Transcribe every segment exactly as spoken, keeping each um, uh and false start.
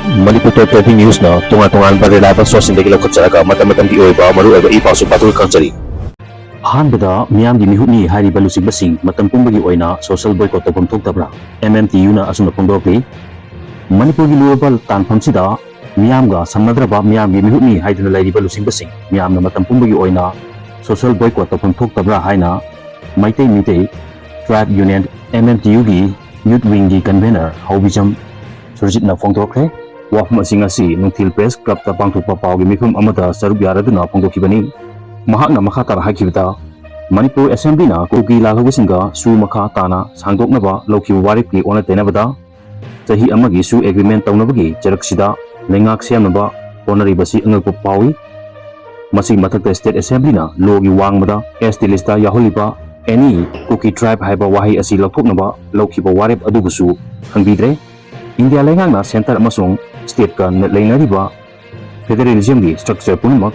ꯃꯅꯤꯄꯨꯔ ꯇꯣꯞ twenty ꯅ꯭ꯌꯨꯁꯅ ꯇꯣꯉꯥꯟ ꯇꯣꯉꯥꯟꯕ reliable ꯁꯣꯔꯁꯁꯤꯡꯗꯒꯤ ꯂꯧꯈꯠꯆꯔꯒ ꯃꯇꯝ ꯃꯇꯝꯒꯤ ꯑꯣꯏꯕ ꯃꯔꯨꯑꯣꯏꯕ ꯏ ꯄꯥꯎꯁꯤꯡ ꯄꯥꯊꯣꯛ ꯈꯪꯆꯔꯤ꯫ ꯑꯍꯥꯟꯕꯗ ꯃꯤꯌꯥꯝꯒꯤ ꯃꯤꯍꯨꯠꯅꯤ ꯍꯥꯏꯔꯤꯕ ꯂꯨꯆꯤꯡꯕꯁꯤꯡ ꯃꯇꯝ ꯄꯨꯝꯕꯒꯤ ꯑꯣꯏꯅ ꯁꯣꯁꯤꯌꯦꯜ ꯕꯣꯏꯀꯣꯠ ꯇꯧꯐꯝ ꯊꯣꯛꯇꯕ꯭ꯔꯥ? ꯑꯦꯝ ꯑꯦꯝ ꯇꯤ ꯌꯨꯅ ꯑꯁꯨꯝꯅ ꯐꯣꯡꯗꯣꯔꯛꯂꯤ꯫ ꯃꯅꯤꯄꯨꯔꯒꯤ ꯂꯨꯔꯕ ꯇꯥꯟꯐꯝꯁꯤꯗ ꯃꯤꯌꯥꯝꯒ ꯁꯝꯅꯗ꯭ꯔꯕ ꯃꯤꯌꯥꯝꯒꯤ ꯃꯤꯍꯨꯠꯅꯤ ꯍꯥꯏꯗꯨꯅ ꯂꯩꯔꯤꯕ ꯂꯨꯆꯤꯡꯕꯁꯤꯡ ꯃꯤꯌꯥꯝꯅ ꯃꯇꯝ ꯄꯨꯝꯕꯒꯤ ꯑꯣꯏꯅ ꯁꯣꯁꯤꯌꯦꯜ ꯕꯣꯏꯀꯣꯠ ꯇꯧꯐꯝ ꯊꯣꯛꯇꯕ꯭ꯔꯥ ꯍꯥꯏꯅ ꯃꯩꯇꯩ ꯃꯤꯇꯩ ꯇ꯭ꯔꯥꯏꯕ ꯌꯨꯅꯤꯌꯟ, ꯑꯦꯝ ꯑꯦꯝ ꯇꯤ ꯌꯨꯒꯤ ꯌꯨꯠ ꯋꯤꯡꯒꯤ ꯀꯟꯚꯦꯅꯔ ꯍꯥꯎꯕꯤꯖꯝ ꯁꯨꯔꯖꯤꯠꯅ ꯐꯣꯡꯗꯣꯔꯛꯈ꯭ꯔꯦ꯫ ꯋꯥꯐꯝ ꯑꯁꯤ ꯉꯁꯤ ꯅꯨꯡꯊꯤꯜ ꯄ꯭ꯔꯦꯁ ꯀ꯭ꯂꯕꯇ ꯄꯥꯡꯊꯣꯛꯄ ꯄꯥꯎꯒꯤ ꯃꯤꯐꯝ ꯑꯃꯗ ꯁꯔꯨꯛ ꯌꯥꯔꯗꯨꯅ ꯐꯣꯡꯗꯣꯛꯈꯤꯕꯅꯤ꯫ ꯃꯍꯥꯛꯅ ꯃꯈꯥ ꯇꯥꯅ ꯍꯥꯏꯈꯤꯕꯗ, ꯃꯅꯤꯄꯨꯔ ꯑꯦꯁꯦꯝꯕ꯭ꯂꯤꯅ ꯀꯨꯀꯤ ꯂꯥꯜꯍꯧꯕꯁꯤꯡꯒ ꯁꯨ ꯃꯈꯥ ꯇꯥꯅ ꯁꯥꯡꯗꯣꯛꯅꯕ ꯂꯧꯈꯤꯕ ꯋꯥꯔꯦꯞꯀꯤ ꯑꯣꯟꯅ ꯇꯩꯅꯕꯗ ꯆꯍꯤ ꯑꯃꯒꯤ ꯁꯨ ꯑꯦꯒ꯭ꯔꯤꯃꯦꯟ ꯇꯧꯅꯕꯒꯤ ꯆꯔꯛꯁꯤꯗ ꯂꯩꯉꯥꯛ ꯁꯦꯝꯅꯕ ꯍꯣꯠꯅꯔꯤꯕꯁꯤ ꯑꯉꯛꯄ ꯐꯥꯎꯏ꯫ ꯃꯁꯤꯒꯤ ꯃꯊꯛꯇ ꯁ꯭ꯇꯦꯠ ꯑꯦꯁꯦꯝꯕ꯭ꯂꯤꯅ ꯂꯣꯒꯤ ꯋꯥꯡꯃꯗ ꯑꯦꯁ ꯇꯤ ꯂꯤꯁꯇ ꯌꯥꯎꯍꯜꯂꯤꯕ ꯑꯦꯅꯤ ꯀꯨꯀꯤ ꯇ꯭ꯔꯥꯏꯕ ꯍꯥꯏꯕ ꯋꯥꯍꯩ ꯑꯁꯤ ꯂꯧꯊꯣꯛꯅꯕ ꯂꯧꯈꯤꯕ ꯋꯥꯔꯦꯞ ꯑꯗꯨꯕꯨꯁꯨ ꯈꯪꯕꯤꯗ꯭ꯔꯦ꯫ ꯏꯟꯗꯤꯌꯥ ꯂꯩꯉꯥꯛꯅ ꯁꯦꯟꯇꯔ ꯑꯃꯁꯨꯡ ꯁ꯭ꯇꯦꯠꯀ ꯂꯩꯅꯔꯤꯕ ꯐꯦꯗꯔꯦꯂꯤꯖꯝꯒꯤ ꯁ꯭ꯇ꯭ꯔꯛꯆꯔ ꯄꯨꯝꯅꯃꯛ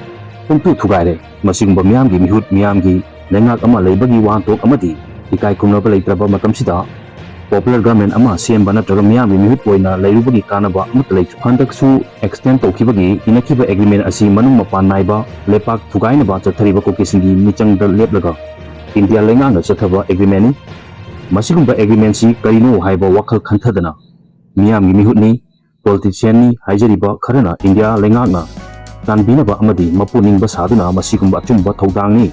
ꯄꯨꯡꯊꯨ ꯊꯨꯒꯥꯏꯔꯦ꯫ ꯃꯁꯤꯒꯨꯝꯕ ꯃꯤꯌꯥꯝꯒꯤ ꯃꯤꯍꯨꯠ, ꯃꯤꯌꯥꯝꯒꯤ ꯂꯩꯉꯥꯛ ꯑꯃ ꯂꯩꯕꯒꯤ ꯋꯥꯍꯟꯊꯣꯛ ꯑꯃꯗꯤ ꯏꯀꯥꯏ ꯈꯨꯝꯅꯕ ꯂꯩꯇ꯭ꯔꯕ ꯃꯇꯝꯁꯤꯗ ꯄꯣꯄꯨꯂꯔ ꯒꯚꯔꯟꯃꯦꯟ ꯑꯃ ꯁꯦꯝꯕ ꯅꯠꯇ꯭ꯔꯒ ꯃꯤꯌꯥꯝꯒꯤ ꯃꯤꯍꯨꯠ ꯑꯣꯏꯅ ꯂꯩꯔꯨꯕꯒꯤ ꯀꯥꯟꯅꯕ ꯑꯃꯠꯇ ꯂꯩꯇ꯭ꯔꯦ꯫ ꯍꯟꯗꯛꯁꯨ ꯑꯦꯛꯁꯇꯦꯟ ꯇꯧꯈꯤꯕꯒꯤ ꯏꯅꯈꯤꯕ ꯑꯦꯒ꯭ꯔꯤꯃꯦꯟ ꯑꯁꯤ ꯃꯅꯨꯡ ꯃꯄꯥꯟ ꯅꯥꯏꯕ ꯂꯩꯄꯥꯛ ꯊꯨꯒꯥꯏꯅꯕ ꯆꯠꯊꯔꯤꯕ ꯀꯨꯀꯤꯁꯤꯡꯒꯤ ꯃꯤꯆꯪꯗ ꯂꯦꯞꯂꯒ ꯏꯟꯗꯤꯌꯥ ꯂꯩꯉꯥꯛꯅ ꯆꯠꯊꯕ ꯑꯦꯒ꯭ꯔꯤꯃꯦꯟꯅꯤ꯫ ꯃꯁꯤꯒꯨꯝꯕ ꯑꯦꯒ꯭ꯔꯤꯃꯦꯟꯁꯤ ꯀꯔꯤꯅꯣ ꯍꯥꯏꯕ ꯋꯥꯈꯜ ꯈꯟꯊꯗꯅ ꯃꯤꯌꯥꯝꯒꯤ ꯃꯤꯍꯨꯠꯅꯤ, ꯄꯣꯂꯤꯇꯤꯁꯤꯌꯟꯅꯤ ꯍꯥꯏꯖꯔꯤꯕ ꯈꯔꯅ ꯏꯟꯗꯤꯌꯥ ꯂꯩꯉꯥꯛꯅ ꯆꯥꯟꯕꯤꯅꯕ ꯑꯃꯗꯤ ꯃꯄꯨ ꯅꯤꯡꯕ ꯁꯥꯗꯨꯅ ꯃꯁꯤꯒꯨꯝꯕ ꯑꯆꯨꯝꯕ ꯊꯧꯗꯥꯡꯅꯤ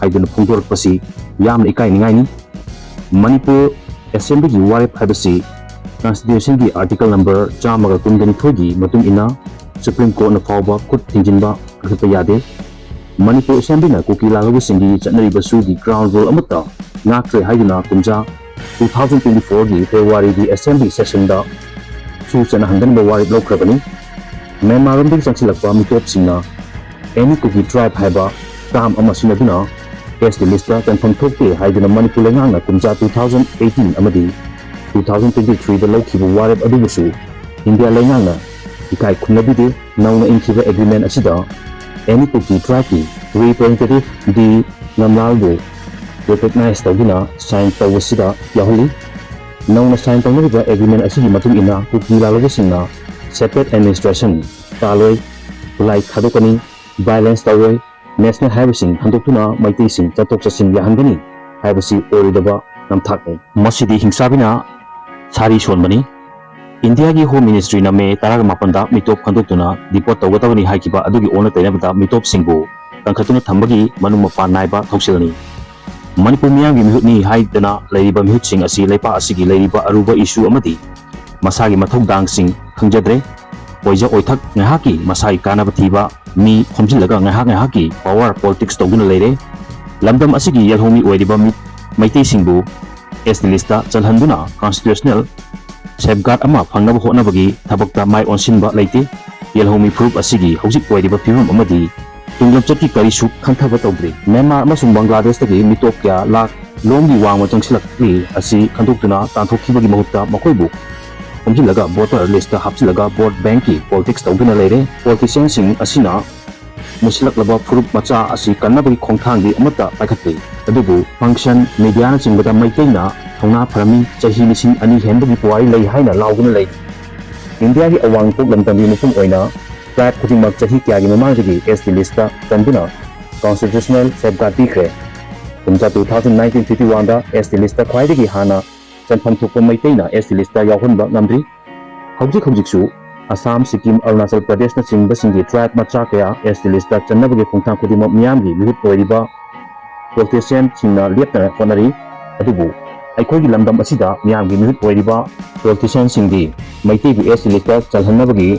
ꯍꯥꯏꯗꯨꯅ ꯐꯣꯡꯗꯣꯔꯛꯄꯁꯤ ꯌꯥꯝꯅ ꯏꯀꯥꯏꯅꯤꯡꯉꯥꯏꯅꯤ꯫ ꯃꯅꯤꯄꯨꯔ ꯑꯦꯁꯦꯝꯕ꯭ꯂꯤꯒꯤ ꯋꯥꯔꯦꯞ ꯍꯥꯏꯕꯁꯤ ꯀꯟꯁꯇꯤꯇ꯭ꯌꯨꯁꯟꯒꯤ ꯑꯥꯔꯇꯤꯀꯜ ꯅꯝꯕꯔ ꯆꯥꯝꯃꯒ ꯀꯨꯟꯒ ꯅꯤꯊꯣꯏꯒꯤ ꯃꯇꯨꯡ ꯏꯟꯅ ꯁꯨꯄ꯭ꯔꯤꯝ ꯀꯣꯔꯠꯅ ꯐꯥꯎꯕ ꯈꯨꯠ ꯊꯤꯡꯖꯤꯟꯕ ꯀꯛꯊꯠꯄ ꯌꯥꯗꯦ꯫ ꯃꯅꯤꯄꯨꯔ ꯑꯦꯁꯦꯝꯕ꯭ꯂꯤꯅ ꯀꯨꯀꯤ ꯂꯥꯜꯍꯧꯕꯁꯤꯡꯒꯤ ꯆꯠꯅꯔꯤꯕ ꯁꯨꯒꯤ ꯒ꯭ꯔꯥꯎꯟ ꯔꯨꯜ ꯑꯃꯠꯇ ꯉꯥꯛꯇ꯭ꯔꯦ ꯍꯥꯏꯗꯨꯅ ꯀꯨꯝꯖꯥ ꯇꯨ ꯊꯥꯎꯖꯟ ꯇ꯭ꯋꯦꯟꯇꯤ ꯐꯣꯔꯒꯤ ꯐꯦꯕ꯭ꯔꯨꯋꯥꯔꯤꯒꯤ ꯑꯦꯁꯦꯝꯕ꯭ꯂꯤ ꯁꯦꯁꯟꯗ ꯁꯨ ꯆꯠꯅꯍꯟꯗꯅꯕ ꯋꯥꯔꯦꯞ ꯂꯧꯈ꯭ꯔꯕꯅꯤ꯫ ꯃ꯭ꯌꯥꯟꯃꯥꯔꯔꯣꯝꯗꯒꯤ ꯆꯪꯁꯤꯜꯂꯛꯄ ꯃꯤꯇꯣꯞꯁꯤꯡꯅ ꯑꯦꯅꯤ ꯀꯨꯀꯤ ꯇ꯭ꯔꯥꯏꯕ ꯍꯥꯏꯕ ꯇꯥꯝ ꯑꯃ ꯁꯤꯖꯤꯟꯅꯗꯨꯅ ꯑꯦꯁ ꯇꯤ ꯂꯤꯁꯇ ꯆꯟꯐꯝ ꯊꯣꯛꯇꯦ ꯍꯥꯏꯗꯨꯅ ꯃꯅꯤꯄꯨꯔ ꯂꯩꯉꯥꯛꯅ ꯀꯨꯝꯖꯥ ꯇꯨ ꯊꯥꯎꯖꯟ ꯑꯩꯠꯇꯤꯟ ꯑꯃꯗꯤ ꯇꯨ ꯊꯥꯎꯖꯟ ꯇ꯭ꯋꯦꯟꯇꯤ ꯊ꯭ꯔꯤꯗ ꯂꯧꯈꯤꯕ ꯋꯥꯔꯦꯞ ꯑꯗꯨꯕꯨꯁꯨ ꯏꯟꯗꯤꯌꯥ ꯂꯩꯉꯥꯛꯅ ꯏꯀꯥꯏ ꯈꯨꯝꯅꯕꯤꯗꯦ꯫ ꯅꯧꯅ ꯏꯟꯈꯤꯕ ꯑꯦꯒ꯭ꯔꯤꯃꯦꯟ ꯑꯁꯤꯗ ꯑꯦꯅꯤ ꯀꯨꯀꯤ ꯇ꯭ꯔꯥꯏꯕꯀꯤ ꯔꯤꯄ꯭ꯔꯖꯦꯟꯇꯦꯇꯤꯚ ꯗꯤ ꯉꯝꯂꯥꯜꯕꯨ ꯔꯤꯀꯣꯛꯅꯥꯏꯖ ꯇꯧꯗꯨꯅ ꯁꯥꯏꯟ ꯇꯧꯕꯁꯤꯗ ꯌꯥꯎꯍꯜꯂꯤ꯫ ꯅꯧꯅ ꯁꯥꯏꯟ ꯇꯧꯅꯔꯤꯕ ꯑꯦꯒ꯭ꯔꯤꯃꯦꯟ ꯑꯁꯤꯒꯤ ꯃꯇꯨꯡ ꯏꯟꯅ ꯀꯨꯀꯤ ꯂꯥꯜꯍꯧꯕꯁꯤꯡꯅ separate administration ꯇꯥꯂꯣꯏ, ꯈꯨꯠꯂꯥꯏ ꯊꯥꯗꯣꯛꯀꯅꯤ, violence ꯇꯧꯔꯣꯏ, national highwayꯁꯤꯡ ꯍꯟꯗꯣꯛꯇꯨꯅ ꯃꯩꯇꯩꯁꯤꯡ ꯆꯠꯊꯣꯛ ꯆꯠꯁꯤꯟ ꯌꯥꯍꯟꯒꯅꯤ ꯍꯥꯏꯕꯁꯤ ꯑꯣꯏꯔꯣꯏꯗꯕ ꯅꯝꯊꯥꯛꯅꯤ꯫ ꯃꯁꯤꯗꯤ ꯍꯤꯡꯁꯥꯕꯤꯅ ꯁꯥꯔꯤ ꯁꯣꯟꯕꯅꯤ꯫ ꯏꯟꯗꯤꯌꯥꯒꯤ Home Ministryꯅ ꯃꯦ ꯇꯔꯥꯃꯥꯄꯟꯗ ꯃꯤꯇꯣꯞ ꯈꯟꯗꯣꯛꯇꯨꯅ deport ꯇꯧꯒꯗꯕꯅꯤ ꯍꯥꯏꯈꯤꯕ ꯑꯗꯨꯒꯤ ꯑꯣꯟꯅ ꯇꯩꯅꯕꯗ ꯃꯤꯇꯣꯞꯁꯤꯡꯕꯨ ꯀꯟꯈꯠꯇꯨꯅ ꯊꯝꯕꯒꯤ ꯃꯅꯨꯡ ꯃꯄꯥꯟ ꯅꯥꯏꯕ ꯊꯧꯁꯤꯜꯅꯤ꯫ ꯃꯅꯤꯄꯨꯔ ꯃꯤꯌꯥꯝꯒꯤ ꯃꯤꯍꯨꯠꯅꯤ ꯍꯥꯏꯗꯅ ꯂꯩꯔꯤꯕ ꯃꯤꯍꯨꯠꯁꯤꯡ ꯑꯁꯤ ꯂꯩꯄꯥꯛ ꯑꯁꯤꯒꯤ ꯂꯩꯔꯤꯕ ꯑꯔꯨꯕ issue ꯑꯃꯗꯤ ꯃꯁꯥꯒꯤ ꯃꯊꯧꯗꯥꯡꯁꯤꯡ ꯈꯪꯖꯗ꯭ꯔꯦ꯫ ꯑꯣꯏꯖ ꯑꯣꯏꯊꯛ ꯉꯥꯏꯍꯥꯛꯀꯤ ꯃꯁꯥꯒꯤ ꯀꯥꯟꯅꯕ ꯊꯤꯕ ꯃꯤ ꯈꯣꯝꯖꯤꯜꯂꯒ ꯉꯥꯏꯍꯥꯛ ꯉꯥꯏꯍꯥꯛꯀꯤ power politics ꯇꯧꯗꯨꯅ ꯂꯩꯔꯦ꯫ ꯂꯝꯗꯝ ꯑꯁꯤꯒꯤ ꯌꯦꯜꯍꯧꯃꯤ ꯑꯣꯏꯔꯤꯕ ꯃꯤ-, ꯃꯩꯇꯩꯁꯤꯡꯕꯨ S T listꯇ ꯆꯜꯍꯟꯗꯨꯅ constitutional safeguard ꯑꯃ ꯐꯪꯅꯕ ꯍꯣꯠꯅꯕꯒꯤ ꯊꯕꯛꯇ ꯃꯥꯏ ꯑꯣꯟꯁꯤꯟꯕ ꯂꯩꯇꯦ꯫ ꯌꯦꯜꯍꯧꯃꯤ ꯐꯨꯔꯨꯞ ꯑꯁꯤꯒꯤ ꯍꯧꯖꯤꯛ ꯑꯣꯏꯔꯤꯕ ꯐꯤꯕꯝ ꯑꯃꯗꯤ ꯇꯨꯡꯂꯝꯆꯠꯀꯤ ꯀꯔꯤꯁꯨ ꯈꯟꯊꯕ ꯇꯧꯗ꯭ꯔꯤ꯫ ꯃ꯭ꯌꯥꯟꯃꯥꯔ ꯑꯃꯁꯨꯡ ꯕꯪꯒ꯭ꯂꯥꯗꯦꯁꯇꯒꯤ ꯃꯤꯇꯣꯞ ꯀꯌꯥ ꯂꯥꯛ ꯂꯣꯝꯒꯤ ꯋꯥꯡꯃ ꯆꯪꯁꯤꯜꯂꯛꯂꯤ ꯑꯁꯤ ꯈꯟꯗꯣꯛꯇꯨꯅ ꯇꯥꯟꯊꯣꯛꯈꯤꯕꯒꯤ ꯃꯍꯨꯠꯇ ꯃꯈꯣꯏꯕꯨ ꯈꯣꯝꯖꯤꯜꯂꯒ voter listꯇ ꯍꯥꯞꯆꯤꯜꯂꯒ vote bankꯀꯤ politics ꯇꯧꯗꯨꯅ ꯂꯩꯔꯦ꯫ Politicianꯁꯤꯡ ꯑꯁꯤꯅ ꯃꯨꯁꯤꯜꯂꯛꯂꯕ ꯐꯨꯔꯨꯞ ꯃꯆꯥ ꯑꯁꯤ ꯀꯟꯅꯕꯒꯤ ꯈꯣꯡꯊꯥꯡꯗꯤ ꯑꯃꯠꯇ ꯄꯥꯏꯈꯠꯇꯦ꯫ ꯑꯗꯨꯕꯨ function mediaꯅꯆꯤꯡꯕꯗ ꯃꯩꯇꯩꯅ ꯊꯧꯅꯥ ꯐꯔꯝꯃꯤ, ꯆꯍꯤ ꯂꯤꯁꯤꯡ ꯑꯅꯤ ꯍꯦꯟꯕꯒꯤ ꯄꯨꯋꯥꯔꯤ ꯂꯩ ꯍꯥꯏꯅ ꯂꯥꯎꯗꯨꯅ ꯂꯩ꯫ ꯏꯟꯗꯤꯌꯥꯒꯤ ꯑꯋꯥꯡ ꯅꯣꯡꯄꯣꯛ ꯂꯝꯗꯝꯒꯤ ꯃꯐꯝ ꯑꯣꯏꯅ tribe ꯈꯨꯗꯤꯡꯃꯛ ꯆꯍꯤ ꯀꯌꯥꯒꯤ ꯃꯃꯥꯡꯗꯒꯤ S T listꯇ ꯆꯟꯗꯨꯅ constitutional safeguard ꯄꯤꯈ꯭ꯔꯦ꯫ ꯀꯨꯝꯖꯥ two thousand nineteen fifty oneꯗ S T listꯇ ꯈ꯭ꯋꯥꯏꯗꯒꯤ ꯍꯥꯟꯅ ꯆꯟꯐꯝ ꯊꯣꯛꯄ ꯃꯩꯇꯩꯅ S T listꯇ ꯌꯥꯎꯍꯟꯕ ꯉꯝꯗ꯭ꯔꯤ꯫ ꯍꯧꯖꯤꯛ ꯍꯧꯖꯤꯛꯁꯨ ꯑꯁꯥꯝ, ꯁꯤꯛꯀꯤꯝ, ꯑꯔꯨꯅꯥꯆꯜ ꯄ꯭ꯔꯗꯦꯁꯅꯆꯤꯡꯕꯁꯤꯡꯒꯤ tribe ꯃꯆꯥ ꯀꯌꯥ S T listꯇ ꯆꯟꯅꯕꯒꯤ ꯈꯣꯡꯊꯥꯡ ꯈꯨꯗꯤꯡꯃꯛ ꯃꯤꯌꯥꯝꯒꯤ ꯃꯤꯍꯨꯠ ꯑꯣꯏꯔꯤꯕ politicianꯁꯤꯡꯅ ꯂꯦꯞꯇꯅ ꯍꯣꯠꯅꯔꯤ꯫ ꯑꯗꯨꯕꯨ ꯑꯩꯈꯣꯏꯒꯤ ꯂꯝꯗꯝ ꯑꯁꯤꯗ ꯃꯤꯌꯥꯝꯒꯤ ꯃꯤꯍꯨꯠ ꯑꯣꯏꯔꯤꯕ politicianꯁꯤꯡꯗꯤ ꯃꯩꯇꯩꯕꯨ S T listꯇ ꯆꯜꯍꯟꯅꯕꯒꯤ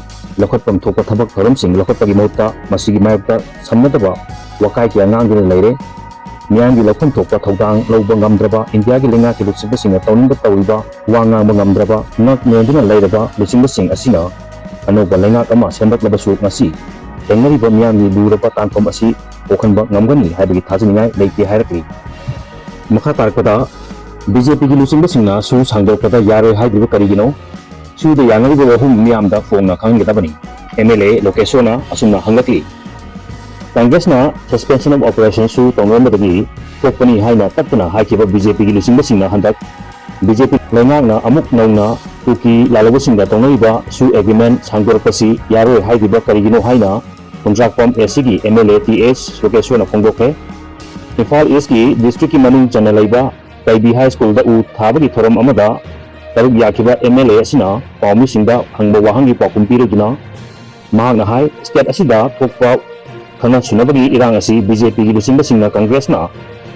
ꯂꯧꯈꯠꯐꯝ ꯊꯣꯛꯄ ꯊꯕꯛ ꯊꯧꯔꯝꯁꯤꯡ ꯂꯧꯈꯠꯄꯒꯤ ꯃꯍꯨꯠꯇ ꯃꯁꯤꯒꯤ ꯃꯥꯌꯣꯛꯇ ꯁꯝꯅꯗꯕ ꯋꯥꯀꯥꯏ ꯀꯌꯥ ꯉꯥꯡꯗꯨꯅ ꯂꯩꯔꯦ꯫ ꯃꯤꯌꯥꯝꯒꯤ ꯂꯧꯐꯝ ꯊꯣꯛꯄ ꯊꯧꯗꯥꯡ ꯂꯧꯕ ꯉꯝꯗ꯭ꯔꯕ ꯏꯟꯗꯤꯌꯥꯒꯤ ꯂꯩꯉꯥꯛꯀꯤ ꯂꯨꯆꯤꯡꯕꯁꯤꯡꯅ ꯇꯧꯅꯤꯡꯕ ꯇꯧꯔꯤꯕ ꯋꯥ ꯉꯥꯡꯕ ꯉꯝꯗ꯭ꯔꯕ ꯉꯛ ꯅꯣꯟꯗꯨꯅ ꯂꯩꯔꯕ ꯂꯨꯆꯤꯡꯕꯁꯤꯡ ꯑꯁꯤꯅ ꯑꯅꯧꯕ ꯂꯩꯉꯥꯛ ꯑꯃ ꯁꯦꯝꯂꯛꯂꯕꯁꯨ ꯉꯁꯤ ꯊꯦꯡꯅꯔꯤꯕ ꯃꯤꯌꯥꯝꯒꯤ ꯂꯨꯔꯕ ꯇꯥꯟꯐꯝ ꯑꯁꯤ ꯀꯣꯛꯍꯟꯕ ꯉꯝꯒꯅꯤ ꯍꯥꯏꯕꯒꯤ ꯊꯥꯖꯅꯤꯡꯉꯥꯏ ꯂꯩꯇꯦ ꯍꯥꯏꯔꯛꯂꯤ꯫ ꯃꯈꯥ ꯇꯥꯔꯛꯄꯗ BJPꯒꯤ ꯂꯨꯆꯤꯡꯕꯁꯤꯡꯅ ꯁꯨ ꯁꯥꯡꯗꯣꯔꯛꯄꯗ ꯌꯥꯔꯣꯏ ꯍꯥꯏꯗ꯭ꯔꯤꯕ ꯀꯔꯤꯒꯤꯅꯣ? ꯁꯨꯗ ꯌꯥꯅꯔꯤꯕ ꯋꯥꯐꯝ ꯃꯤꯌꯥꯝꯗ ꯐꯣꯡꯅ ꯈꯪꯍꯟꯒꯗꯕꯅꯤ꯫ MLA ꯂꯣꯀꯦꯁꯣꯔꯅ ꯑꯁꯨꯝꯅ ꯍꯪꯂꯛꯂꯤ꯫ ꯀꯪꯒ꯭ꯔꯦꯁꯅ suspension of operation ꯁꯨ ꯇꯧꯅꯔꯝꯕꯗꯒꯤ ꯊꯣꯛꯄꯅꯤ ꯍꯥꯏꯅ ꯇꯠꯇꯅ ꯍꯥꯏꯈꯤꯕ BJPꯒꯤ ꯂꯨꯆꯤꯡꯕꯁꯤꯡꯅ ꯍꯟꯗꯛ ꯕꯤ ꯖꯦ ꯄꯤ ꯂꯩꯉꯥꯛꯅ ꯑꯃꯨꯛ ꯅꯧꯅ ꯀꯨꯀꯤ ꯂꯥꯜꯍꯧꯕꯁꯤꯡꯒ ꯇꯧꯅꯔꯤꯕ ꯁꯨ ꯑꯦꯒ꯭ꯔꯤꯃꯦꯟ ꯁꯥꯡꯗꯣꯔꯛꯄꯁꯤ ꯌꯥꯔꯣꯏ ꯍꯥꯏꯔꯤꯕ ꯀꯔꯤꯒꯤꯅꯣ ꯍꯥꯏꯅ ꯈꯨꯟꯗ꯭ꯔꯥꯛꯄꯝ ꯑꯦ ꯁꯤꯒꯤ ꯑꯦꯝ ꯑꯦꯜ ꯑꯦ ꯇꯤ ꯑꯦꯁ ꯂꯣꯀꯦꯁꯣꯔꯅ ꯐꯣꯡꯗꯣꯛꯈ꯭ꯔꯦ꯫ ꯏꯝꯐꯥꯜ ꯏꯁꯀꯤ ꯗꯤꯁꯇ꯭ꯔꯤꯛꯀꯤ ꯃꯅꯨꯡ ꯆꯟꯅ ꯂꯩꯕ ꯀꯩꯕꯤ ꯍꯥꯏ ꯁ꯭ꯀꯨꯜꯗ ꯎ ꯊꯥꯕꯒꯤ ꯊꯧꯔꯝ ꯑꯃꯗ ꯇꯔꯨꯛ ꯌꯥꯈꯤꯕ ꯑꯦꯝ ꯑꯦꯜ ꯑꯦ ꯑꯁꯤꯅ ꯄꯥꯎꯃꯤꯁꯤꯡꯗ ꯍꯪꯕ ꯋꯥꯍꯪꯒꯤ ꯄꯥꯎꯈꯨꯝ ꯄꯤꯔꯗꯨꯅ ꯃꯍꯥꯛꯅ ꯍꯥꯏ, ꯁ꯭ꯇꯦꯠ ꯑꯁꯤꯗ ꯊꯣꯛꯄ ꯈꯪꯅ ꯁꯨꯅꯕꯒꯤ ꯏꯔꯥꯡ ꯑꯁꯤ ꯕꯤ ꯖꯦ ꯄꯤꯒꯤ ꯂꯨꯆꯤꯡꯕꯁꯤꯡꯅ ꯀꯪꯒ꯭ꯔꯦꯁꯅ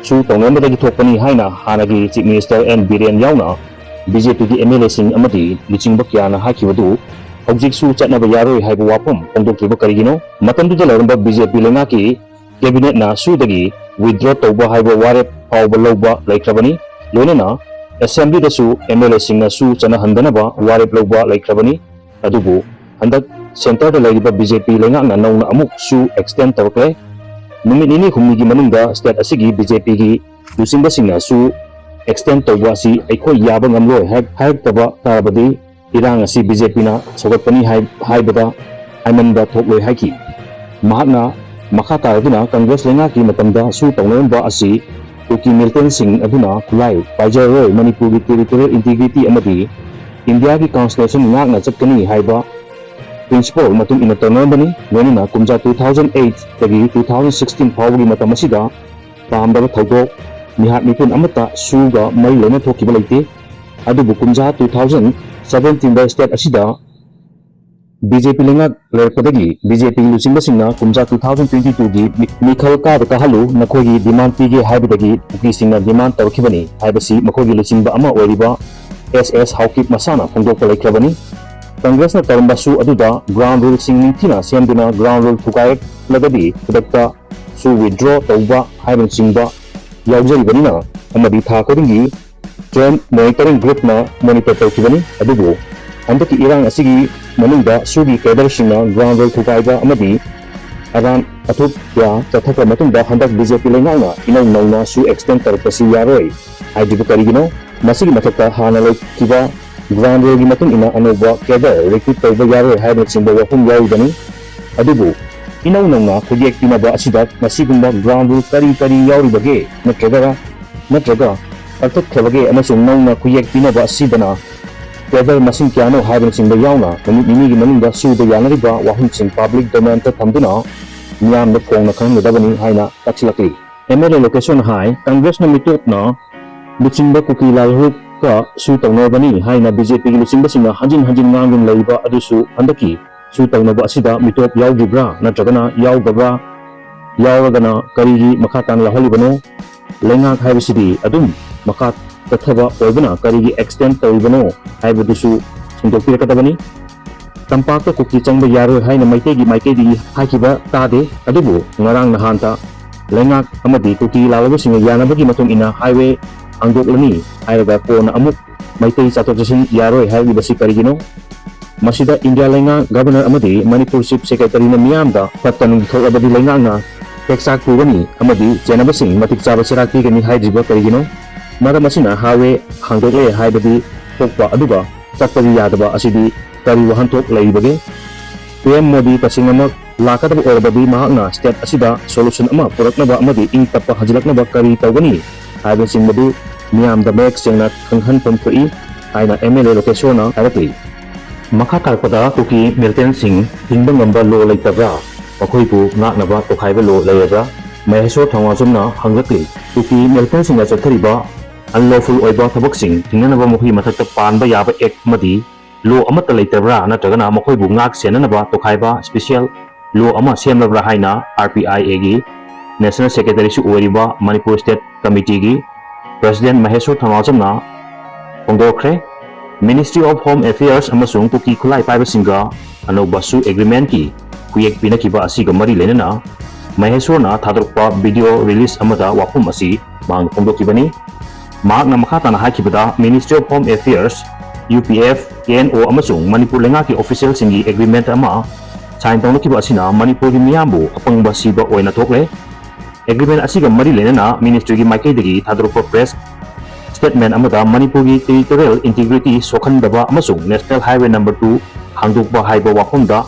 ꯁꯨ ꯇꯧꯅꯔꯝꯕꯗꯒꯤ ꯊꯣꯛꯄꯅꯤ ꯍꯥꯏꯅ ꯍꯥꯟꯅꯒꯤ ꯆꯤꯐ ꯃꯤꯅꯤꯁꯇꯔ ꯑꯦꯟ ꯕꯤꯔꯦꯟ ꯌꯥꯎꯅ ꯕꯤ ꯖꯦ ꯄꯤꯒꯤ ꯑꯦꯝ ꯑꯦꯜ ꯑꯦꯁꯤꯡ ꯑꯃꯗꯤ ꯂꯨꯆꯤꯡꯕ ꯀꯌꯥꯅ ꯍꯥꯏꯈꯤꯕꯗꯨ ꯍꯧꯖꯤꯛꯁꯨ ꯆꯠꯅꯕ ꯌꯥꯔꯣꯏ ꯍꯥꯏꯕ ꯋꯥꯐꯝ ꯐꯣꯡꯗꯣꯛꯈꯤꯕ ꯀꯔꯤꯒꯤꯅꯣ? ꯃꯇꯝꯗꯨꯗ ꯂꯩꯔꯝꯕ ꯕꯤ ꯖꯦ ꯄꯤ ꯂꯩꯉꯥꯛꯀꯤ ꯀꯦꯕꯤꯅꯦꯠꯅ ꯁꯨꯗꯒꯤ ꯋꯤꯗ꯭ꯔꯣ ꯇꯧꯕ ꯍꯥꯏꯕ ꯋꯥꯔꯦꯞ ꯐꯥꯎꯕ ꯂꯧꯕ ꯂꯩꯈ꯭ꯔꯕꯅꯤ꯫ ꯂꯣꯏꯅꯅ ꯑꯦꯁꯦꯝꯕ꯭ꯂꯤꯗꯁꯨ ꯑꯦꯝ ꯑꯦꯜ ꯑꯦꯁꯤꯡꯅ ꯁꯨ ꯆꯠꯅꯍꯟꯗꯅꯕ ꯋꯥꯔꯦꯞ ꯂꯧꯕ ꯂꯩꯈ꯭ꯔꯕꯅꯤ꯫ ꯑꯗꯨꯕꯨ ꯍꯟꯗꯛ ꯁꯦꯟꯇꯔꯗ ꯂꯩꯔꯤꯕ ꯕꯤ ꯖꯦ ꯄꯤ ꯂꯩꯉꯥꯛꯅ ꯅꯧꯅ ꯑꯃꯨꯛꯁꯨ ꯑꯦꯛꯁꯇꯦꯟ ꯇꯧꯔꯛꯂꯦ꯫ ꯅꯨꯃꯤꯠ ꯅꯤꯅꯤ ꯍꯨꯝꯅꯤꯒꯤ ꯃꯅꯨꯡꯗ ꯁ꯭ꯇꯦꯠ ꯑꯁꯤꯒꯤ ꯕꯤ ꯖꯦ ꯄꯤꯒꯤ ꯂꯨꯆꯤꯡꯕꯁꯤꯡꯅꯁꯨ ꯑꯦꯛꯁꯇꯦꯟ ꯇꯧꯕ ꯑꯁꯤ ꯑꯩꯈꯣꯏ ꯌꯥꯕ ꯉꯝꯂꯣꯏ ꯍꯥꯏ-, ꯍꯥꯏꯔꯛꯇꯕ ꯇꯥꯔꯕꯗꯤ ꯏꯔꯥꯡ ꯑꯁꯤ ꯕꯤ ꯖꯦ ꯄꯤꯅ ꯁꯧꯒꯠꯄꯅꯤ ꯍꯥꯏ-, ꯍꯥꯏꯕꯗ ꯍꯥꯏꯃꯟꯕ ꯊꯣꯛꯂꯣꯏ ꯍꯥꯏꯈꯤ꯫ ꯃꯍꯥꯛꯅ ꯃꯈꯥ ꯇꯥꯔꯗꯨꯅ ꯀꯪꯒ꯭ꯔꯦꯁ ꯂꯩꯉꯥꯛꯀꯤ ꯃꯇꯝꯗ ꯁꯨ ꯇꯧꯅꯔꯝꯕ ꯑꯁꯤ ꯀꯨꯀꯤ ꯃꯤꯂꯤꯇꯦꯟꯁꯤꯡ ꯑꯗꯨꯅ ꯈꯨꯠꯂꯥꯏ ꯄꯥꯏꯖꯔꯔꯣꯏ, ꯃꯅꯤꯄꯨꯔꯒꯤ ꯇꯦꯔꯤꯇꯣꯔꯤꯌꯦꯜ ꯏꯟꯇꯤꯒ꯭ꯔꯤꯇꯤ ꯑꯃꯗꯤ ꯏꯟꯗꯤꯌꯥꯒꯤ ꯀꯟꯁꯇꯤꯇ꯭ꯌꯨꯁꯟ ꯉꯥꯛꯅ ꯆꯠꯀꯅꯤ ꯍꯥꯏꯕ ꯄ꯭ꯔꯤꯟꯁꯤꯄꯜ ꯃꯇꯨꯡ ꯏꯟꯅ ꯇꯧꯅꯔꯝꯕꯅꯤ꯫ ꯂꯣꯏꯅꯅ ꯀꯨꯝꯖꯥ two thousand eight ꯇꯒꯤ two thousand sixteen ꯐꯥꯎꯕꯒꯤ ꯃꯇꯝ ꯑꯁꯤꯗ ꯄꯥꯝꯗꯕ ꯊꯧꯗꯣꯛ, ꯃꯤꯍꯥꯠ ꯃꯤꯄꯨꯟ ꯑꯃꯠꯇ ꯁꯨꯒ ꯃꯔꯤ ꯂꯩꯅ ꯊꯣꯛꯈꯤꯕ ꯂꯩꯇꯦ꯫ ꯑꯗꯨꯕꯨ ꯀꯨꯝꯖꯥ two thousand seventeen ꯗ ꯁ꯭ꯇꯦꯠ ꯑꯁꯤꯗ ꯕꯤ ꯖꯦ ꯄꯤ ꯂꯩꯉꯥꯛ ꯂꯩꯔꯛꯄꯗꯒꯤ ꯕꯤ ꯖꯦ ꯄꯤꯒꯤ ꯂꯨꯆꯤꯡꯕꯁꯤꯡꯅ ꯀꯨꯝꯖꯥ two thousand twenty two ꯒꯤ ꯃꯤ-, ꯃꯤꯈꯜ ꯀꯥꯗ ꯀꯥꯍꯜꯂꯨ, ꯅꯈꯣꯏꯒꯤ ꯗꯤꯃꯥꯟ ꯄꯤꯒꯦ ꯍꯥꯏꯕꯗꯒꯤ ꯀꯨꯀꯤꯁꯤꯡꯅ ꯗꯤꯃꯥꯟ ꯇꯧꯔꯛꯈꯤꯕꯅꯤ ꯍꯥꯏꯕꯁꯤ ꯃꯈꯣꯏꯒꯤ ꯂꯨꯆꯤꯡꯕ ꯑꯃ ꯑꯣꯏꯔꯤꯕ ꯑꯦꯁ ꯑꯦꯁ ꯍꯥꯎꯀꯤꯞ ꯃꯁꯥꯅ ꯐꯣꯡꯗꯣꯛꯄ ꯂꯩꯈ꯭ꯔꯕꯅꯤ꯫ ꯀꯪꯒ꯭ꯔꯦꯁꯅ ꯇꯧꯔꯝꯕ ꯁꯨ ꯑꯗꯨꯗ ꯒ꯭ꯔꯥꯎꯟ ꯔꯨꯜꯁꯤꯡ ꯅꯤꯡꯊꯤꯅ ꯁꯦꯝꯗꯨꯅ ꯒ꯭ꯔꯥꯎꯟ ꯔꯨꯜ ꯊꯨꯒꯥꯏꯔꯛꯂꯒꯗꯤ ꯈꯨꯗꯛꯇ ꯁꯨ ꯋꯤꯗ꯭ꯔꯣ ꯇꯧꯕ ꯍꯥꯏꯕꯅꯆꯤꯡꯕ ꯌꯥꯎꯖꯔꯤꯕꯅꯤꯅ ꯑꯃꯗꯤ ꯊꯥ ꯈꯨꯗꯤꯡꯒꯤ ꯖꯣꯏꯟꯠ ꯃꯣꯅꯤꯇꯔꯤꯡ ꯒ꯭ꯔꯨꯞꯅ ꯃꯣꯅꯤꯇꯔ ꯇꯧꯈꯤꯕꯅꯤ꯫ ꯑꯗꯨꯕꯨ ꯍꯟꯗꯛꯀꯤ ꯏꯔꯥꯡ ꯑꯁꯤꯒꯤ ꯃꯅꯨꯡꯗ ꯁꯨꯒꯤ ꯀꯦꯗꯔꯁꯤꯡꯅ ꯒ꯭ꯔꯥꯎꯟ ꯔꯨꯜ ꯊꯨꯒꯥꯏꯕ ꯑꯃꯗꯤ ꯑꯔꯥꯟ ꯑꯊꯨꯞ ꯀꯌꯥ ꯆꯠꯊꯈ꯭ꯔ ꯃꯇꯨꯡꯗ ꯍꯟꯗꯛ ꯕꯤ ꯖꯦ ꯄꯤ ꯂꯩꯉꯥꯛꯅ ꯏꯅꯧ ꯅꯧꯅ ꯁꯨ ꯑꯦꯛꯁꯇꯦꯟ ꯇꯧꯔꯛꯄꯁꯤ ꯌꯥꯔꯣꯏ ꯍꯥꯏꯗ꯭ꯔꯤꯕ ꯀꯔꯤꯒꯤꯅꯣ? ꯃꯁꯤꯒꯤ ꯃꯊꯛꯇ ꯍꯥꯟꯅ ꯂꯩꯈꯤꯕ ꯒ꯭ꯔꯥꯎꯟ ꯔꯨꯜꯒꯤ ꯃꯇꯨꯡ ꯏꯟꯅ ꯑꯅꯧꯕ ꯀꯦꯗꯔ ꯔꯤꯀ꯭ꯔꯨꯠ ꯇꯧꯕ ꯌꯥꯔꯣꯏ ꯍꯥꯏꯕꯅꯆꯤꯡꯕ ꯋꯥꯐꯝ ꯌꯥꯎꯔꯤꯕꯅꯤ꯫ ꯑꯗꯨꯕꯨ ꯏꯅꯧ ꯅꯧꯅ ꯈꯨꯠꯌꯦꯛ ꯄꯤꯅꯕ ꯑꯁꯤꯗ ꯃꯁꯤꯒꯨꯝꯕ ꯒ꯭ꯔꯥꯎꯟ ꯔꯨꯜ ꯀꯔꯤ ꯀꯔꯤ ꯌꯥꯎꯔꯤꯕꯒꯦ? ꯅꯠꯇ꯭ꯔꯒ, ꯅꯠꯇ꯭ꯔꯒ ꯀꯛꯊꯠꯈ꯭ꯔꯕꯒꯦ ꯑꯃꯁꯨꯡ ꯅꯧꯅ ꯈꯨꯌꯦꯛ ꯄꯤꯅꯕ ꯑꯁꯤꯗꯅ cadre ꯃꯁꯤꯡ ꯀꯌꯥꯅꯣ ꯍꯥꯏꯕꯅꯆꯤꯡꯕ ꯌꯥꯎꯅ ꯅꯨꯃꯤꯠ ꯅꯤꯅꯤꯒꯤ ꯃꯅꯨꯡꯗ ꯁꯨꯗ ꯌꯥꯅꯔꯤꯕ ꯋꯥꯐꯝꯁꯤꯡ public domainꯗ ꯊꯝꯗꯨꯅ ꯃꯤꯌꯥꯝꯗ ꯐꯣꯡꯅ ꯈꯪꯍꯟꯒꯗꯕꯅꯤ ꯍꯥꯏꯅ ꯇꯥꯛꯁꯤꯜꯂꯛꯂꯤ꯫ MLA ꯂꯣꯀꯦꯁꯣꯔꯅ ꯍꯥꯏ, ꯀꯪꯒ꯭ꯔꯦꯁꯅ ꯃꯤꯇꯣꯞꯅ ꯂꯨꯆꯤꯡꯕ ꯀꯨꯀꯤ ꯂꯥꯜꯍꯧꯒ ꯁꯨ ꯇꯧꯅꯕꯅꯤ ꯍꯥꯏꯅ BJPꯒꯤ ꯂꯨꯆꯤꯡꯕꯁꯤꯡꯅ ꯍꯟꯖꯤꯟ ꯍꯟꯖꯤꯟ ꯉꯥꯡꯗꯨꯅ ꯂꯩꯕ ꯑꯗꯨꯁꯨ ꯍꯟꯗꯛꯀꯤ ꯁꯨ ꯇꯧꯅꯕ ꯑꯁꯤꯗ ꯃꯤꯇꯣꯞ ꯌꯥꯎꯗ꯭ꯔꯤꯕ꯭ꯔꯥ ꯅꯠꯇ꯭ꯔꯒꯅ ꯌꯥꯎꯗꯕ꯭ꯔꯥ? ꯌꯥꯎꯔꯒꯅ ꯀꯔꯤꯒꯤ ꯃꯈꯥ ꯇꯥꯅ ꯌꯥꯎꯍꯜꯂꯤꯕꯅꯣ? ꯂꯩꯉꯥꯛ ꯍꯥꯏꯕꯁꯤꯗꯤ ꯑꯗꯨꯝ ꯃꯈꯥ ꯆꯠꯊꯕ ꯑꯣꯏꯕꯅ ꯀꯔꯤꯒꯤ extend ꯇꯧꯔꯤꯕꯅꯣ ꯍꯥꯏꯕꯗꯨꯁꯨ ꯁꯦꯡꯗꯣꯛꯄꯤꯔꯛꯀꯗꯕꯅꯤ꯫ ꯇꯝꯄꯥꯛꯇ ꯀꯨꯀꯤ ꯆꯪꯕ ꯌꯥꯔꯣꯏ ꯍꯥꯏꯅ ꯃꯩꯇꯩꯒꯤ ꯃꯥꯏꯀꯩꯗꯒꯤ ꯍꯥꯏꯈꯤꯕ ꯇꯥꯗꯦ, ꯑꯗꯨꯕꯨ ꯉꯔꯥꯡ ꯅꯍꯥꯟꯇ ꯂꯩꯉꯥꯛ ꯑꯃꯗꯤ ꯀꯨꯀꯤ ꯂꯥꯜꯍꯧꯕꯁꯤꯡꯅ ꯌꯥꯅꯕꯒꯤ ꯃꯇꯨꯡ ꯏꯟꯅ highway ꯍꯥꯡꯗꯣꯛꯂꯅꯤ ꯍꯥꯏꯔꯒ ꯀꯣꯟꯅ ꯑꯃꯨꯛ ꯃꯩꯇꯩ ꯆꯠꯊꯣꯛ ꯆꯠꯁꯤꯟ ꯌꯥꯔꯣꯏ ꯍꯥꯏꯔꯤꯕꯁꯤ ꯀꯔꯤꯒꯤꯅꯣ? ꯃꯁꯤꯗ ꯏꯟꯗꯤꯌꯥ ꯂꯩꯉꯥꯛ ꯒꯕꯔꯅꯔ ꯑꯃꯗꯤ ꯃꯅꯤꯄꯨꯔ ꯆꯤꯐ ꯁꯦꯀ꯭ꯔꯦꯇꯔꯤꯅ ꯃꯤꯌꯥꯝꯗ ꯐꯠꯇ ꯅꯨꯡꯗ ꯊꯣꯛꯂꯕꯗꯤ ꯂꯩꯉꯥꯛꯅ ꯇꯦꯛꯆꯥꯛ ꯄꯨꯒꯅꯤ ꯑꯃꯗꯤ ꯆꯦꯟꯅꯕꯁꯤꯡ ꯃꯇꯤꯛ ꯆꯥꯕ ꯆꯩꯔꯥꯛ ꯄꯤꯒꯅꯤ ꯍꯥꯏꯗ꯭ꯔꯤꯕ ꯀꯔꯤꯒꯤꯅꯣ? ꯃꯔꯝ ꯑꯁꯤꯅ highway ꯍꯥꯡꯗꯣꯛꯂꯦ ꯍꯥꯏꯕꯗꯤ ꯊꯣꯛꯄ ꯑꯗꯨꯒ ꯆꯠꯄꯗꯤ ꯌꯥꯗꯕ ꯑꯁꯤꯗꯤ ꯀꯔꯤ ꯋꯥꯍꯟꯊꯣꯛ ꯂꯩꯔꯤꯕꯒꯦ? PM ꯃꯣꯗꯤ ꯇꯁꯦꯡꯅꯃꯛ ꯂꯥꯛꯀꯗꯕ ꯑꯣꯏꯔꯕꯗꯤ ꯃꯍꯥꯛꯅ state ꯑꯁꯤꯗ solution ꯑꯃ ꯄꯨꯔꯛꯅꯕ ꯑꯃꯗꯤ ꯏꯪ ꯇꯞꯄ ꯍꯟꯖꯤꯜꯂꯛꯅꯕ ꯀꯔꯤ ꯇꯧꯒꯅꯤ ꯍꯥꯏꯕꯁꯤꯡꯕꯗꯨ ꯃꯤꯌꯥꯝꯗ ꯃꯌꯦꯛ ꯁꯦꯡꯅ ꯈꯪꯍꯟꯐꯝ ꯊꯣꯛꯏ ꯍꯥꯏꯅ MLA ꯂꯣꯀꯦꯁꯣꯔꯅ ꯍꯥꯏꯔꯛꯂꯤ꯫ ꯃꯈꯥ ꯇꯥꯔꯛꯄꯗ ꯀꯨꯀꯤ militantꯁꯤꯡ ꯍꯤꯡꯕ ꯉꯝꯕ law ꯂꯩꯇꯕ꯭ꯔꯥ? ꯃꯈꯣꯏꯕꯨ ꯉꯥꯛꯅꯕ ꯇꯣꯈꯥꯏꯕ law ꯂꯩꯔꯕ꯭ꯔꯥ? ꯃꯍꯦꯁꯣꯔ ꯊꯧꯅꯥꯖꯝꯅ ꯍꯪꯂꯛꯂꯤ꯫ ꯀꯨꯀꯤ militantꯁꯤꯡꯅ ꯆꯠꯊꯔꯤꯕ unlawful ꯑꯣꯏꯕ ꯊꯕꯛꯁꯤꯡ ꯊꯤꯡꯅꯅꯕ ꯃꯈꯣꯏꯒꯤ ꯃꯊꯛꯇ ꯄꯥꯟꯕ ꯌꯥꯕ act ꯑꯃꯗꯤ law ꯑꯃꯠꯇ ꯂꯩꯇꯕ꯭ꯔꯥ? ꯅꯠꯇ꯭ꯔꯒꯅ ꯃꯈꯣꯏꯕꯨ ꯉꯥꯛ ꯁꯦꯟꯅꯅꯕ ꯇꯣꯈꯥꯏꯕ special law ꯑꯃ ꯁꯦꯝꯂꯕ꯭ꯔꯥ ꯍꯥꯏꯅ RPIAꯒꯤ National Secretaryꯁꯨ ꯑꯣꯏꯔꯤꯕ Manipur State Committeeꯒꯤ President Mysore ꯊꯧꯅꯥꯖꯝꯅ ꯐꯣꯡꯗꯣꯛꯈ꯭ꯔꯦ꯫ Ministry of Home Affairs ꯑꯃꯁꯨꯡ ꯀꯨꯀꯤ ꯈꯨꯠꯂꯥꯏ ꯄꯥꯏꯕꯁꯤꯡꯒ ꯑꯅꯧꯕ ꯁꯨ agreementꯀꯤ ꯈꯨꯌꯦꯛ ꯄꯤꯅꯈꯤꯕ ꯑꯁꯤꯒ ꯃꯔꯤ ꯂꯩꯅꯅ ꯃꯍꯦꯁꯣꯔꯅ ꯊꯥꯗꯣꯔꯛꯄ video release ꯑꯃꯗ ꯋꯥꯐꯝ ꯑꯁꯤ ꯃꯍꯥꯛꯅ ꯐꯣꯡꯗꯣꯛꯈꯤꯕꯅꯤ꯫ ꯃꯍꯥꯛꯅ ꯃꯈꯥ ꯇꯥꯅ ꯍꯥꯏꯈꯤꯕꯗ, Ministry of Home Affairs, UPF, KNO ꯑꯃꯁꯨꯡ ꯃꯅꯤꯄꯨꯔ ꯂꯩꯉꯥꯛꯀꯤ officialꯁꯤꯡꯒꯤ agreement ꯑꯃ sign ꯇꯧꯅꯈꯤꯕ ꯑꯁꯤꯅ ꯃꯅꯤꯄꯨꯔꯒꯤ ꯃꯤꯌꯥꯝꯕꯨ ꯑꯄꯪꯕ ꯁꯤꯕ ꯑꯣꯏꯅ ꯊꯣꯛꯂꯦ꯫ Agreement ꯑꯁꯤꯒ ꯃꯔꯤ ꯂꯩꯅꯅ ministryꯒꯤ ꯃꯥꯏꯀꯩꯗꯒꯤ ꯊꯥꯗꯣꯔꯛꯄ press statement ꯑꯃꯗ ꯃꯅꯤꯄꯨꯔꯒꯤ territorial integrity ꯁꯣꯛꯍꯟꯗꯕ ꯑꯃꯁꯨꯡ National Highway number two ꯍꯥꯡꯗꯣꯛꯄ ꯍꯥꯏꯕ ꯋꯥꯐꯝꯗ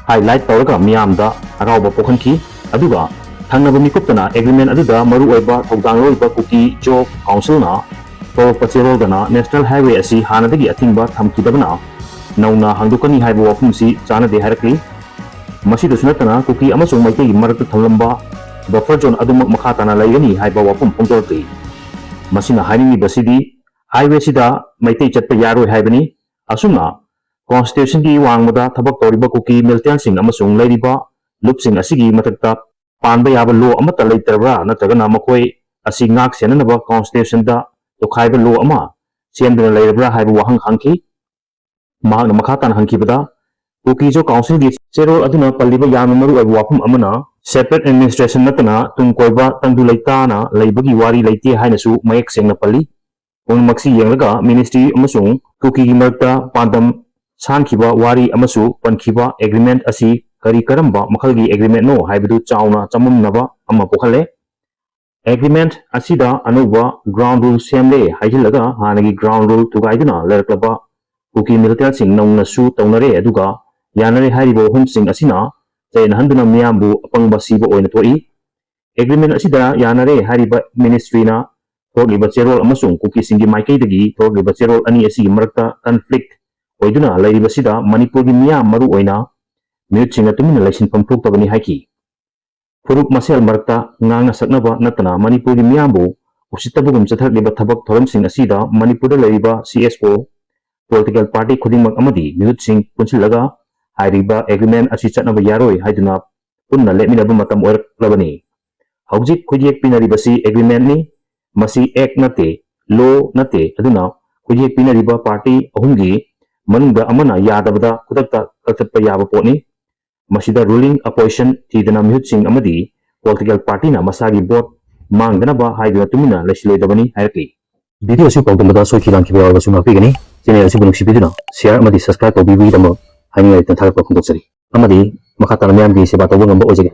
highlight ꯇꯧꯔꯒ ꯃꯤꯌꯥꯝꯗ ꯍꯔꯥꯎꯕ ꯄꯣꯛꯍꯟꯈꯤ꯫ ꯑꯗꯨꯒ ꯊꯪꯅꯕ ꯃꯤꯀꯨꯞꯇꯅ ꯑꯦꯒ꯭ꯔꯤꯃꯦꯟ ꯑꯗꯨꯗ ꯃꯔꯨꯑꯣꯏꯕ ꯊꯧꯗꯥꯡ ꯂꯧꯔꯤꯕ ꯀꯨꯀꯤ ꯖꯣ ꯀꯥꯎꯟꯁꯤꯜꯅ ꯊꯣꯛꯂꯛꯄ ꯆꯦꯔꯣꯜꯗꯅ ꯅꯦꯁꯅꯦꯜ ꯍꯥꯏꯋꯦ ꯑꯁꯤ ꯍꯥꯟꯅꯗꯒꯤ ꯑꯊꯤꯡꯕ ꯊꯝꯈꯤꯗꯕꯅ ꯅꯧꯅ ꯍꯥꯡꯗꯣꯛꯀꯅꯤ ꯍꯥꯏꯕ ꯋꯥꯐꯝꯁꯤ ꯆꯥꯟꯅꯗꯦ ꯍꯥꯏꯔꯛꯂꯤ꯫ ꯃꯁꯤꯗꯁꯨ ꯅꯠꯇꯅ ꯀꯨꯀꯤ ꯑꯃꯁꯨꯡ ꯃꯩꯇꯩꯒꯤ ꯃꯔꯛꯇ ꯊꯝꯂꯝꯕ ꯕꯐꯔ ꯖꯣꯟ ꯑꯗꯨꯃꯛ ꯃꯈꯥ ꯇꯥꯅ ꯂꯩꯒꯅꯤ ꯍꯥꯏꯕ ꯋꯥꯐꯝ ꯐꯣꯡꯗꯣꯔꯛꯂꯤ꯫ ꯃꯁꯤꯅ ꯍꯥꯏꯅꯤꯡꯂꯤꯕꯁꯤꯗꯤ ꯍꯥꯏꯋꯦꯁꯤꯗ ꯃꯩꯇꯩ ꯆꯠꯄ ꯌꯥꯔꯣꯏ ꯍꯥꯏꯕꯅꯤ꯫ ꯑꯁꯨꯝꯅ ꯀꯣꯟꯁꯇꯤꯇ꯭ꯌꯨꯁꯟꯒꯤ ꯋꯥꯡꯃꯗ ꯊꯕꯛ ꯇꯧꯔꯤꯕ ꯀꯨꯀꯤ ꯃꯤꯂꯤꯇꯦꯟꯁꯤꯡ ꯑꯃꯁꯨꯡ ꯂꯩꯔꯤꯕ ꯂꯨꯞꯁꯤꯡ ꯑꯁꯤꯒꯤ ꯃꯊꯛꯇ ꯄꯥꯟꯕ ꯌꯥꯕ ꯂꯣ ꯑꯃꯠꯇ ꯂꯩꯇ꯭ꯔꯕ꯭ꯔꯥ ꯅꯠꯇ꯭ꯔꯒꯅ ꯃꯈꯣꯏ ꯑꯁꯤ ꯉꯥꯛ ꯁꯦꯟꯅꯅꯕ ꯀꯣꯟꯁꯇꯤꯇ꯭ꯌꯨꯁꯟꯗ ꯇꯣꯈꯥꯏꯕ ꯂꯣ ꯑꯃ ꯁꯦꯝꯗꯨꯅ ꯂꯩꯔꯕ꯭ꯔꯥ ꯍꯥꯏꯕ ꯋꯥꯍꯪ ꯍꯪꯈꯤ꯫ ꯃꯍꯥꯛꯅ ꯃꯈꯥ ꯇꯥꯅ ꯍꯪꯈꯤꯕꯗ, ꯀꯨꯀꯤ ꯖꯣ ꯀꯥꯎꯟꯁꯤꯜꯒꯤ ꯆꯦꯔꯣꯜ ꯑꯗꯨꯅ ꯄꯜꯂꯤꯕ ꯌꯥꯝꯅ ꯃꯔꯨꯑꯣꯏꯕ ꯋꯥꯐꯝ ꯑꯃꯅ, ꯁꯦꯄꯔꯦꯠ ꯑꯦꯗꯃꯤꯅꯤꯁꯇ꯭ꯔꯦꯁꯟ ꯅꯠꯇꯅ ꯇꯨꯡ ꯀꯣꯏꯕ ꯇꯪꯗꯨ ꯂꯩꯇꯥꯅ ꯂꯩꯕꯒꯤ ꯋꯥꯔꯤ ꯂꯩꯇꯦ ꯍꯥꯏꯅꯁꯨ ꯃꯌꯦꯛ ꯁꯦꯡꯅ ꯄꯜꯂꯤ꯫ ꯄꯨꯝꯅꯃꯛꯁꯤ ꯌꯦꯡꯂꯒ ꯃꯤꯅꯤꯁꯇ꯭ꯔꯤ ꯑꯃꯁꯨꯡ ꯀꯨꯀꯤꯒꯤ ꯃꯔꯛꯇ ꯄꯥꯟꯗꯝ ꯁꯥꯟꯈꯤꯕ ꯋꯥꯔꯤ ꯑꯃꯁꯨ ꯄꯟꯈꯤꯕ ꯑꯦꯒ꯭ꯔꯤꯃꯦꯟ ꯑꯁꯤ ꯀꯔꯤ ꯀꯔꯝꯕ ꯃꯈꯜꯒꯤ ꯑꯦꯒ꯭ꯔꯤꯃꯦꯟꯅꯣ ꯍꯥꯏꯕꯗꯨ ꯆꯥꯎꯅ ꯆꯃꯝꯅꯕ ꯑꯃ ꯄꯣꯛꯍꯜꯂꯦ꯫ ꯑꯦꯒ꯭ꯔꯤꯃꯦꯟ ꯑꯁꯤꯗ ꯑꯅꯧꯕ ꯒ꯭ꯔꯥꯎꯟ ꯔꯨꯜ ꯁꯦꯝꯂꯦ ꯍꯥꯏꯖꯤꯜꯂꯒ ꯍꯥꯟꯅꯒꯤ ꯒ꯭ꯔꯥꯎꯟ ꯔꯨꯜ ꯊꯨꯒꯥꯏꯗꯨꯅ ꯂꯩꯔꯛꯂꯕ ꯀꯨꯀꯤ ꯃꯤꯂꯤꯇꯦꯟꯁꯤꯡ ꯅꯧꯅꯁꯨ ꯇꯧꯅꯔꯦ, ꯑꯗꯨꯒ ꯌꯥꯅꯔꯦ ꯍꯥꯏꯔꯤꯕ ꯋꯥꯐꯝꯁꯤꯡ ꯑꯁꯤꯅ ꯆꯌꯦꯠꯅꯍꯟꯗꯨꯅ ꯃꯤꯌꯥꯝꯕꯨ ꯑꯄꯪꯕ ꯁꯤꯕ ꯑꯣꯏꯅ ꯊꯣꯛꯏ꯫ ꯑꯦꯒ꯭ꯔꯤꯃꯦꯟ ꯑꯁꯤꯗ ꯌꯥꯅꯔꯦ ꯍꯥꯏꯔꯤꯕ ꯃꯤꯅꯤꯁꯇ꯭ꯔꯤꯅ ꯊꯣꯛꯂꯤꯕ ꯆꯦꯔꯣꯜ ꯑꯃꯁꯨꯡ ꯀꯨꯀꯤꯁꯤꯡꯒꯤ ꯃꯥꯏꯀꯩꯗꯒꯤ ꯊꯣꯛꯂꯤꯕ ꯆꯦꯔꯣꯜ ꯑꯅꯤ ꯑꯁꯤꯒꯤ ꯃꯔꯛꯇ ꯀꯟꯐ꯭ꯂꯤꯛ ꯑꯣꯏꯗꯨꯅ ꯂꯩꯔꯤꯕꯁꯤꯗ ꯃꯅꯤꯄꯨꯔꯒꯤ ꯃꯤꯌꯥꯝ, ꯃꯔꯨꯑꯣꯏꯅ ꯃꯤꯍꯨꯠꯁꯤꯡꯅ ꯇꯨꯃꯤꯟꯅ ꯂꯩꯁꯤꯟꯐꯝ ꯊꯣꯛꯇꯕꯅꯤ ꯍꯥꯏꯈꯤ꯫ ꯐꯨꯔꯨꯞ ꯃꯁꯦꯜ ꯃꯔꯛꯇ ꯉꯥꯡꯅ ꯁꯛꯅꯕ ꯅꯠꯇꯅ ꯃꯅꯤꯄꯨꯔꯒꯤ ꯃꯤꯌꯥꯝꯕꯨ ꯎꯁꯤꯠꯇꯕꯒꯨꯝ ꯆꯠꯊꯔꯛꯂꯤꯕ ꯊꯕꯛ ꯊꯧꯔꯝꯁꯤꯡ ꯑꯁꯤꯗ ꯃꯅꯤꯄꯨꯔꯗ ꯂꯩꯔꯤꯕ ꯁꯤ ꯑꯦꯁ ꯑꯣ, ꯄꯣꯂꯤꯇꯤꯀꯦꯜ ꯄꯥꯔꯇꯤ ꯈꯨꯗꯤꯡꯃꯛ ꯑꯃꯗꯤ ꯃꯤꯍꯨꯠꯁꯤꯡ ꯄꯨꯟꯁꯤꯜꯂꯒ ꯍꯥꯏꯔꯤꯕ ꯑꯦꯒ꯭ꯔꯤꯃꯦꯟ ꯑꯁꯤ ꯆꯠꯅꯕ ꯌꯥꯔꯣꯏ ꯍꯥꯏꯗꯨꯅ ꯄꯨꯟꯅ ꯂꯦꯞꯃꯤꯟꯅꯕ ꯃꯇꯝ ꯑꯣꯏꯔꯛꯂꯕꯅꯤ꯫ ꯍꯧꯖꯤꯛ ꯈꯨꯠꯌꯦꯛ ꯄꯤꯅꯔꯤꯕꯁꯤ ꯑꯦꯒ꯭ꯔꯤꯃꯦꯟꯅꯤ꯫ ꯃꯁꯤ ꯑꯦꯛ ꯅꯠꯇꯦ, ꯂꯣ ꯅꯠꯇꯦ꯫ ꯑꯗꯨꯅ ꯈꯨꯠꯌꯦꯛ ꯄꯤꯅꯔꯤꯕ ꯄꯥꯔꯇꯤ ꯑꯍꯨꯝꯒꯤ ꯃꯅꯨꯡꯗ ꯑꯃꯅ ꯌꯥꯗꯕꯗ ꯈꯨꯗꯛꯇ ꯀꯛꯊꯠꯄ ꯌꯥꯕ ꯄꯣꯠꯅꯤ꯫ ꯃꯁꯤꯗ ꯔꯨꯂꯤꯡ ꯑꯣꯄꯣꯖꯤꯁꯟ ꯊꯤꯗꯅ ꯃꯤꯍꯨꯠꯁꯤꯡ ꯑꯃꯗꯤ ꯄꯣꯂꯤꯇꯤꯀꯦꯜ ꯄꯥꯔꯇꯤꯅ ꯃꯁꯥꯒꯤ ꯚꯣꯠ ꯃꯥꯡꯗꯅꯕ ꯍꯥꯏꯗꯨꯅ ꯇꯨꯃꯤꯟꯅ ꯂꯩꯁꯤꯜꯂꯣꯏꯗꯕꯅꯤ ꯍꯥꯏꯔꯛꯂꯤ꯫ ꯚꯤꯗꯤꯑꯣ ꯑꯁꯤ ꯄꯥꯎꯗꯝꯕꯗ ꯁꯣꯏꯈꯤ ꯂꯥꯟꯈꯤꯕ ꯌꯥꯎꯔꯕꯁꯨ ꯉꯥꯛꯄꯤꯒꯅꯤ꯫ ꯆꯦꯅꯦꯜ ꯑꯁꯤꯕꯨ ꯅꯨꯡꯁꯤꯕꯤꯗꯨꯅ ꯁꯤꯌꯥꯔ ꯑꯃꯗꯤ ꯁꯕꯁꯀ꯭ꯔꯥꯏꯕ ꯇꯧꯕꯤꯕꯒꯤꯗꯃꯛ ꯍꯥꯏꯅꯤꯡꯉꯥꯏ ꯂꯩꯇꯅ ꯊꯥꯒꯠꯄ ꯐꯣꯡꯗꯣꯛꯆꯔꯤ꯫ ꯑꯃꯗꯤ ꯃꯈꯥ ꯇꯥꯅ ꯃꯤꯌꯥꯝꯒꯤ ꯁꯦꯕꯥ ꯇꯧꯕ ꯉꯝꯕ ꯑꯣꯏꯖꯒꯦ꯫